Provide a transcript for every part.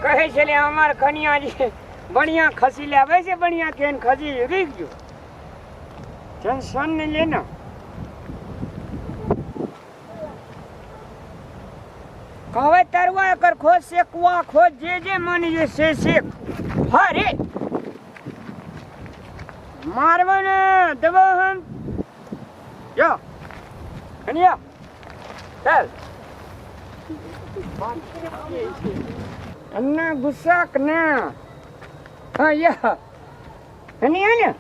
कहै छलै हमर कनिया जे बढ़िया खसी लाबै से बढ़िया केहन खसी रुकि जो, टेंशन नहीं ले ना। कहबै तरुआ एकर खोज, सेकुआ खोज, जे जे मन ये से सेक। हरे मारबो ने देबो हम। यो कनिया चल, अन्ना गुस्सा ने। हाँ यह कनिया ने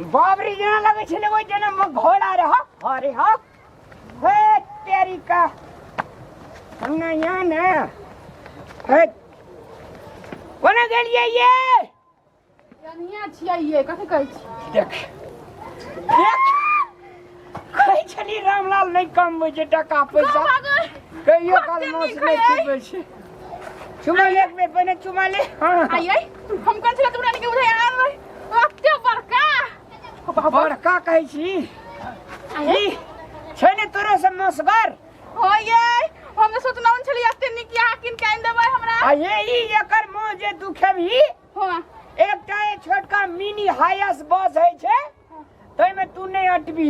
बाबरी जेना लगै छलै, ओहि जेना घोड़ा रह। अरे हाँ हे तेरी का अन्ना यहाँ ने हे कोना गेलियै ये? कनिया छियै ये, कथी कहै छी? देख देख, कहै छली रामलाल नहि कमबै छै टका पैसा, कहियो काल कते मांस नीक नहि है। खिबै छै। चुमा ले एक बेर, पहिने चुमा ले। हाँ। आइए, हम कोन छला तोरा के बुझाय आबै ओते बड़का। बड़का कहै छी ई छै ने तोरो से मसगर हो ये, हम तऽ सोचलहुँ छलियै एते नीक अहाँ कीन के आनि देबै हमरा। आ ये ई एकर मुँह जे तू खेबही, हाँ। एकटा ये छोटका मिनी हायस बस होइ छै, ताहिमे तू नहि अटबी।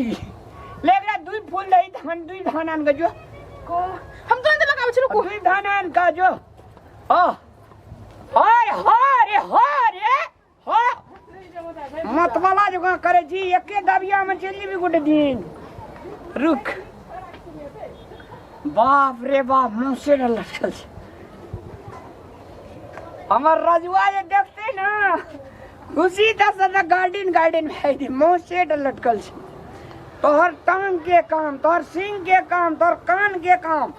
ले एकरा दुई फूल दही धान, दुई धान आन के जो। हम तुरंत लगाबै छी, रुकू। दुई धान आन के जो। हाँ हाय हा रे हा रे हा, मतवाला जकाँ करै छी, एके दबिया में चलि जेबी गोटे दिन। रुक, बाप रे बाप, मुँह से ने लटकल छै। हमर रजुआ जे देखते ने खुशी दस गार्डन गार्डन भए जेतै। मुँह से लटकल छै। तोहर टांग के काम, तोहर सिंग के काम, तोहर कान के काम,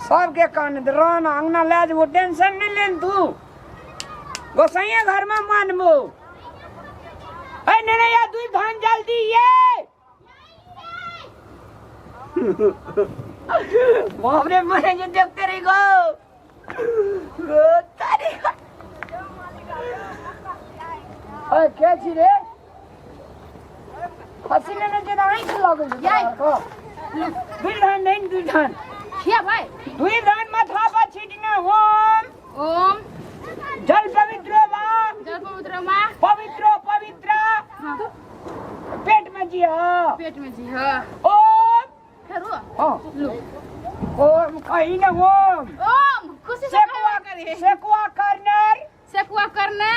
सबके कान रान अंगना लए जेबो, टेंशन नहीं लेन तू, गोसाइया घर में मानबो। ए नहीं नहीं यार, दुई धान जल्दी ये। बाप रे, मरे जे देखते रही गो गो तारी। अरे के छी रे? खसी लेने जे आँखि लगै छै तोरा। दुई धान नहीं, दुई धान। खिया भाई। दुई धान माथा पर छीटना। ओम ओम जल पवित्रो वा जल पवित्र मा पवित्रो पवित्र। हाँ। पेट में जी। हाँ, पेट में जी। हाँ। ओम फेरो। हाँ। लो। ओम कही ना, ओम ओम खुशी से सेकुआ कहबे करे। सेकुआ करनर सेकुआ करने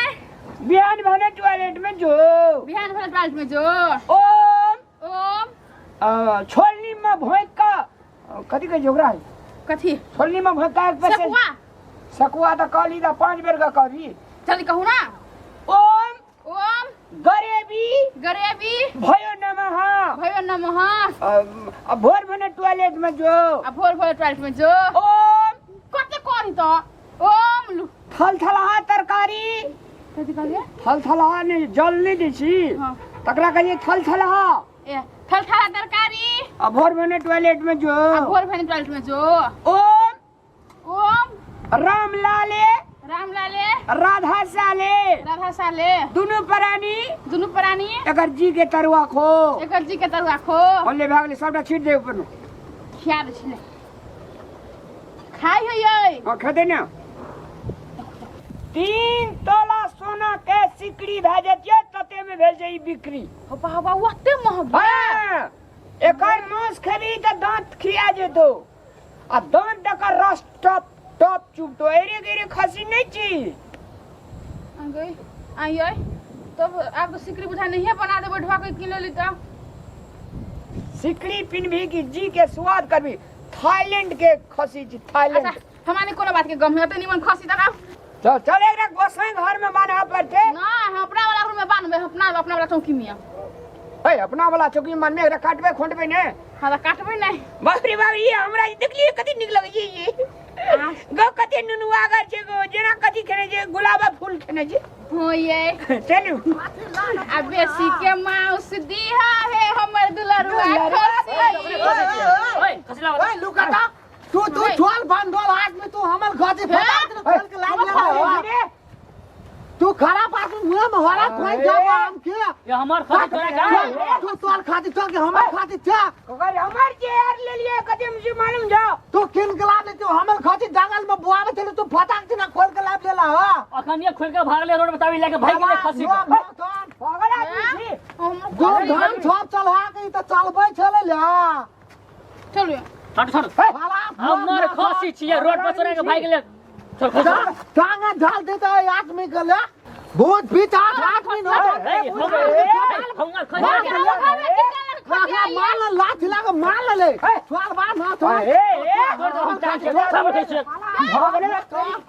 बिहान भने टॉयलेट में जो। बिहान भने टॉयलेट में जो। ओम ओम छोलनी में भोंक का कथी कहै छै ओकरा? कथी? छोलनी में भोंक का एक पैसे। सेकुआ। सकुआ तऽ कहली तऽ 5 बेर का कहबी। जल्दी कहू ना। ओम ओम गरेबी गरेबी भयो नमः भयो नमः। आ भोर भने टॉयलेट में जो। आ भोर भोर टॉयलेट में जो। ओम कते करी त ओम लु थल थलहा तरकारी। कथी कहलिए? थल थलहा नहीं, जल नहीं दै छी। हाँ। तकरा कहिए थल थलहा। ए थल थलहा तरकारी। आ भोर भने टॉयलेट में जो। आ भोर भने टॉयलेट में जो। ओम ओम राम लाले राम लाले राधा साले राधा साले दुनू प्राणी दुनू प्राणी एकर जी के तरुआ खो। एकर जी के तरुआ खो। ओले भए गेलै, सबटा छीट दे ऊपर में। खिया दै छी ने, खाइ है यै। हाँ, खेतै ने। 3 तोला सोना के सिकड़ी भए जेतियै तते में भेल छै ई बिक्री। हो बाबा, ओते महग? हाँ, एकर मांस खेबही तऽ दांत खिया जेतौ आ दांत दऽ रस टप टप चुपतो। एरे गेरे खसी नहीं छी। गई आई तब आब तो सिकड़ी बुझा नहीं बना देबै, ढुआ के किन लेली तऽ। सिकड़ी पिनभी कि जी के स्वाद करबी। थाईलैंड के खसी छी, थाईलैंड। अच्छा, हमरा नहीं कोनो बात के गम है, त निमन खसी तक आब। चल चल, एकरा गोसाई घर में बान्हऽ पड़तै। ना, हम अपना वाला रूम में बान्हबै, हम अपना अपना वाला चौकी में। ए अपना वाला चौकी में बान्हबै, एकरा काटबै खोंटबै ने। हाँ तऽ काटबै नहीं। बाप रे बाप, ई हमरा देखलिए कते नीक लगै छै ई गो, कते नुनुआगर छै गो, जेना कथी खेने छै, गुलाबक फूल खेने छै। हो ये। चलू। आ बेसी के माउस दीहा हे हमर दुलरुआ खसी। ओए खसला। ओए लुकाता, तू तू छोल बंडोल आदमी, तू हमर गजी फटा दे खोल के लाग ले। रे तू खराब आदमी, मुंह में हरा खोल जाबो हम के। ये हमर खसी तोरा का? तू तोर खाती तो के हमर खाती चा? अगर हमर चेयर ले लिए कते मुझे मालूम जा। तू किन के ला ले? तू हमर खाती जंगल में बुआवे थे, तू फटाक दिना खोल के लाब लेला हो। अखन ये खोल के भागले रोड बताबी लेके भाग गेले खसी के। पागल आदमी छी। दू धान छप चलहा के त चलबै छलै ला। चलू। हट छोड़। हमर खसी छियै, रोड पर चोरा के भाग गेले। छोड़ खसी। टांगा ढाल देता है आदमी के ले। बहुत बीच आदमी न हमर खसी मार ले, लाठी लागे मार ले। छोड़ बा न तो। ए ए छोड़ दो, हम टांग के सब उठै छियै।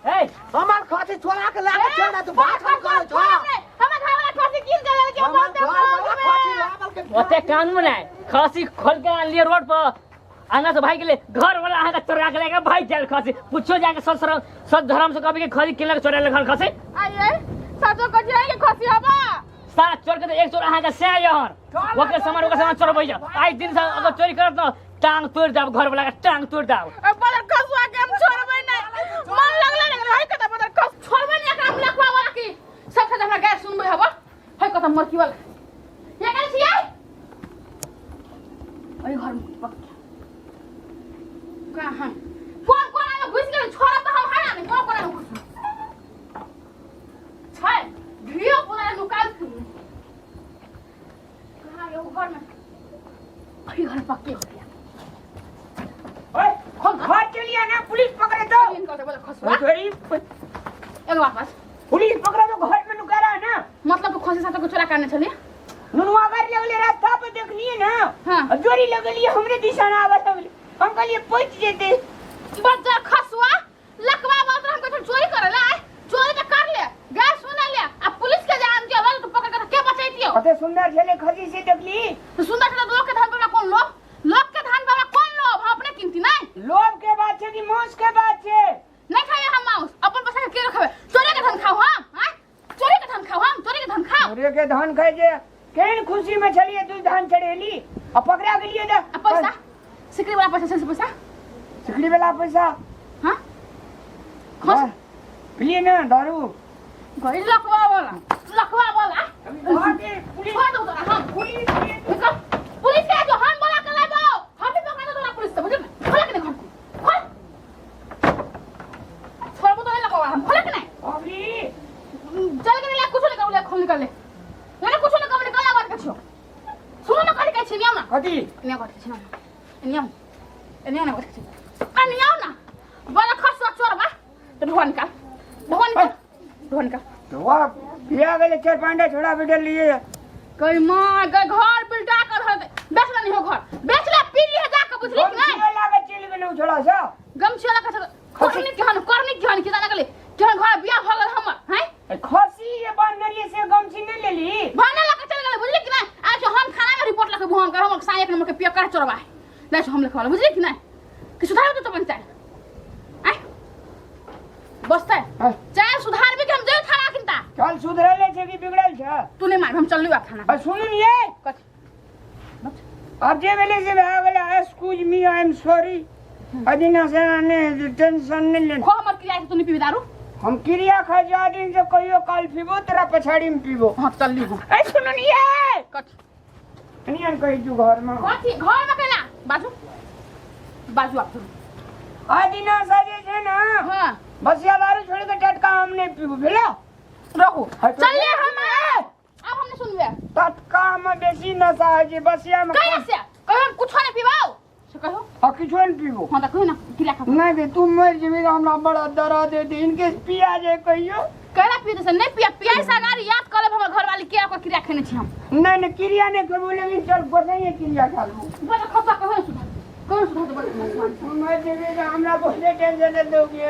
ए हमर खसी छोड़ा के लागे छोड़ा तू बात कर छो। हमर घर वाला खसी किन के लेके हमर घर वाला खसी लावल के ओते कानून है, खसी खोल के आनलियै रोड पर, आना से भाग गेले। घर वाला अहाँ के चोरा के लेके भाग जायल खसी। पूछो जाके सद शरम सद धर्म से कहबी कि खसी किनलक चोरा लेखन खसी। आइए साचो कथी है के खसी हबा? सात चोर के तो एक चोर अहाँ के से यहर ओकर सामान ओकर सामान चोरबै जा। आइ दिन से अगर चोरी करत न टांग तोड़ दाब, घर वाला के टांग तोड़ दाब। अब बदर खसुआ के हम छोड़बै नहीं, मन लगले नहीं रहे कत बदर खस छोड़बै नहीं एकरा हम लखवा वाला की सब से हमरा गैर सुनबै हबा है कत मरकी वाला ये कर छियै ओइ घर में पक्का कहाँ कोन कोन आमे घुस गेल छोड़ा तो हम हरा नहीं कोन कोन आमे घुस छै धियो पुता नुकाल कहाँ गयो घर में अभी घर पक्के हो गया। ओए घर चलिए ना, पुलिस पकड़े तो। निकल दे खसुआ। चोरी एक वापस पुलिस पकड़े तो घर में नुका रहा ना। मतलब तो खसी साथ को चोरा करने चलिए नुनुआ कर लगले रास्ता पे देखलिए ना। हाँ। जोरी लगलिए हमरे दिशा ना आवत लगले, हम कहलिए पहुंच जेते। बच्चा खसुआ लकवा बात हम चोरी करेला, चोरी तो कर ले गैस सुना ले आ पुलिस के जान के वाला तो पकड़ कर के बचैतियो। कते सुंदर छले खसी से देखली। तो सुंदर छले लोग के धान पर कौन लोभ, लोग के धान पर कौन लोभ, हम अपने किनती नहीं। लोभ के बात छे कि मांस के बात छे? नहीं खाए हम मांस, अपन पैसा के के खावे? चोरी के धान खाओ हम, हां चोरी के धान खाओ हम, चोरी के धान खाओ। चोरी के धान खाए जे केन खुशी में छलिए तू धान चढ़ेली आ पकड़ा गेलिए त आ पैसा सिकरी वाला पैसा से पैसा सिकरी वाला पैसा। हां खस पिए ना दारू गई लखवा वाला लखवा वाला पुलिस छोड़ दो तोरा हम पुलिस निकल पुलिस के जो हम बोला के लाबो हम भी पकड़ तोरा पुलिस से बुझल खोल के नहीं घर को खोल छोड़बो तो नहीं लखवा हम खोल के नहीं अबरी चल के नहीं कुछ नहीं करू ले खोल निकल ले ना कुछ नहीं करू निकल आवाज के छो सुनो ना कथी कहै छी नियम ना कथी नियम कथी छी ना नियम नियम ना कथी छी आ नियम ना बड़ा खसुआ चोरबा तो ढोआ निकाल ढोआ निकाल ढोआ निकाल ढोआ बिया गेले चार पांडा छोड़ा बेटल लिए कई मां गए घर बिल्टा कर हर बेच ले नहीं हो घर बेच ले पी लिए जाके बुझली कि नहीं गमछिया लागे चल गेलौ छोड़ा सा गमछिया लागे चल करनी केहन करनी केहन के जाने गेले केहन घर बियाह भ गेल हमर हैं खसी ये बांधरिए से गमछी नहीं लेली भाना लके चल गेले बुझली कि नहीं आज हम थाना में रिपोर्ट लके हम कर हम साई एक नंबर के पिया कर चोरबा है ले हम लिखवा बुझली कि नहीं कि सुधार तो बनता है आय बसते चाहे सुधार भी के हम जाए थाना किंता चल सुधरले छे कि बिगड़ल छे तू नहीं मार हम चलली बा थाना आ सुन ये कथी अब जे बेले से भा गेले excuse me I am sorry अदिना से ने टेंशन नहीं ले खो हमर क्रिया से तू नहीं पीबी दारू हम क्रिया खा जा दिन से कहियो काल पीबो तेरा पछाड़ी में पीबो हां चलली हो ए सुन ये कथी नियन कहि तू घर में कथी घर में केना बाजू बाजू आप अदिना से जे ना हां बसिया दारू छोड़ के टटका हम नहीं पीबो भेला रहू चलिए हम अब हमने सुनबे टटका में बेसी नशा है जे बसिया में कैसे कहो हम कुछ नहीं पीबाओ से कहो हां किछो नहीं पीबो हां त कहो ना क्रिया खा नहीं बे तू मर जेबी त हमरा बड़ा दर्द दे दे इनके पिया जे कहियो केना पी से नहीं पिया पिया से अगाड़ी याद कर लेब हमर घर वाली के ओकर क्रिया खेने छी हम नहीं नहीं क्रिया नहीं खेबो लेकिन चल गोसाई क्रिया खा लू बड़ा खपा कहो सुधार कहो सुधार बड़ा मर जेबी त हमरा बहुते टेंशन दे दोगे।